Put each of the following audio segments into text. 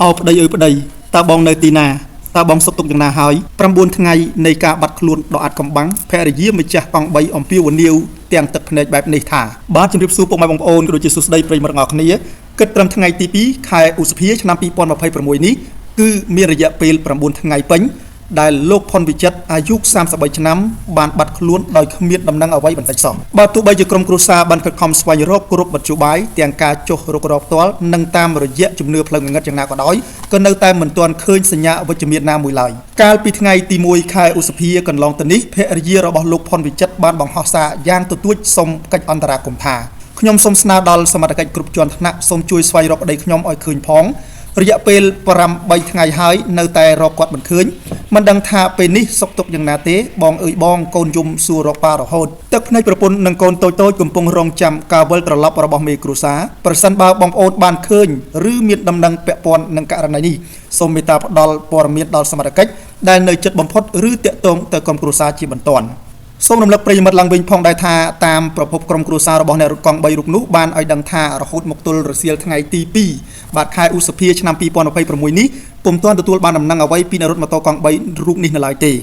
អោប្តីអើយប្តី តើបងនៅទីណា តើបងសុខទុក្ខយ៉ាងណាហើយ9ថ្ងៃនៃការបាត់ខ្លួនដ៏អាថ៌កំបាំង ភរិយាម្ចាស់កង់3អំពាវនាវទាំងទឹកភ្នែកបែបនេះថា បាទជំរាបសួរពុកម៉ែបងប្អូនក៏ដូចជាសួស្តីប្រិយមិត្តទាំងអស់គ្នាគិតត្រឹមថ្ងៃទី2ខែឧសភាឆ្នាំ2026នេះ គឺមានរយៈពេល9ថ្ងៃពេញដែលលោកផុនវិចិត្រអាយុ33ឆ្នាំបានបាត់ខ្លួនដោយគ្មានដំណឹងអ្វីបន្តិចសោះ។ បើទោះបីជាក្រុមគ្រួសារបានខិតខំស្វែងរកគ្រប់មធ្យោបាយទាំងការចុះរុករកផ្ទាល់និងតាមរយៈជំនឿផ្លូវងងឹតយ៉ាងណាក៏ដោយ ក៏នៅតែមិនទាន់ឃើញសញ្ញាវិជ្ជមានណាមួយឡើយ។ កាលពីថ្ងៃទី1ខែឧសភាកន្លងទៅនេះ ភរិយារបស់លោកផុនវិចិត្របានបង្ហោះសារយ៉ាងទទូចសុំកិច្ចអន្តរាគមន៍ថា ខ្ញុំសូមស្នើដល់សមត្ថកិច្ចគ្រប់ជាន់ថ្នាក់សូមជួយស្វែងរកប្តីខ្ញុំឲ្យឃើញផង រយៈពេល8ថ្ងៃហើយនៅតែរកគាត់មិនឃើញ មិនដឹងថាពេលនេះសុខទុក្ខយ៉ាងណាទេ បងអើយបងកូនយំសួររកប៉ារហូត។ ទឹកភ្នែកប្រពន្ធនិងកូនតូចៗកំពុងរងចាំការវិលត្រឡប់របស់មេគ្រួសារ។ ប្រសិនបើបងប្អូនបានឃើញឬមានដំណឹងពាក់ព័ន្ធនឹងករណីនេះ សូមមេត្តាផ្ដល់ព័ត៌មានដល់សមត្ថកិច្ចដែលនៅជិតបំផុតឬតាក់ទងទៅក្រុមគ្រួសារជាបន្ទាន់។ សូមរំលឹកប្រិយមិត្តឡើងវិញផងដែរថា តាមប្រភពក្រុមគ្រួសាររបស់អ្នករត់កង់3រូបនោះបានឲ្យដឹងថា រហូតមកទល់រសៀលថ្ងៃទី2បាទខែឧសភាឆ្នាំ2026នេះ ពុំទាន់ទទួលបានដំណឹងអ្វីពីអ្នករត់ម៉ូតូកង់3រូបនេះនៅឡើយទេ។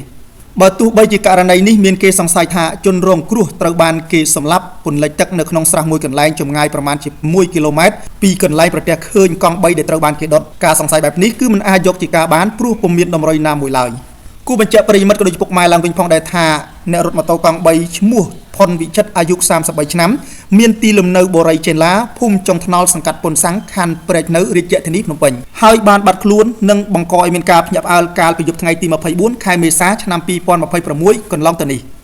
បើទោះបីជាករណីនេះមានគេសង្ស័យថាជនរងគ្រោះត្រូវបានគេសម្លាប់ពន្លិចទឹកនៅក្នុងស្រះមួយកន្លែងចម្ងាយប្រមាណជា1គីឡូម៉ែត្រពីកន្លែងប្រទះឃើញកង់3ដែលត្រូវបានគេដុត ការសង្ស័យបែបនេះគឺមិនអាចយកជាការបាន ព្រោះពុំមានតម្រុយណាមួយឡើយ។ គូបញ្ជាក់ប្រិយមិត្តក៏ដូចពុកម៉ែឡើងវិញផងដែរថា អ្នករត់ម៉ូតូកង់3ឈ្មោះផុនវិចិត្រអាយុ33ឆ្នាំ មានទីលំនៅបូរីចេនឡា ភូមិចុងថ្នល់ សង្កាត់ពុនសាំង ខណ្ឌព្រែកនៅ រាជធានីភ្នំពេញ ហើយបានបាត់ខ្លួននិងបង្កឲ្យមានការភ្ញាក់ផ្អើលកាលពីយប់ថ្ងៃទី24ខែមេសាឆ្នាំ2026កន្លងទៅនេះ។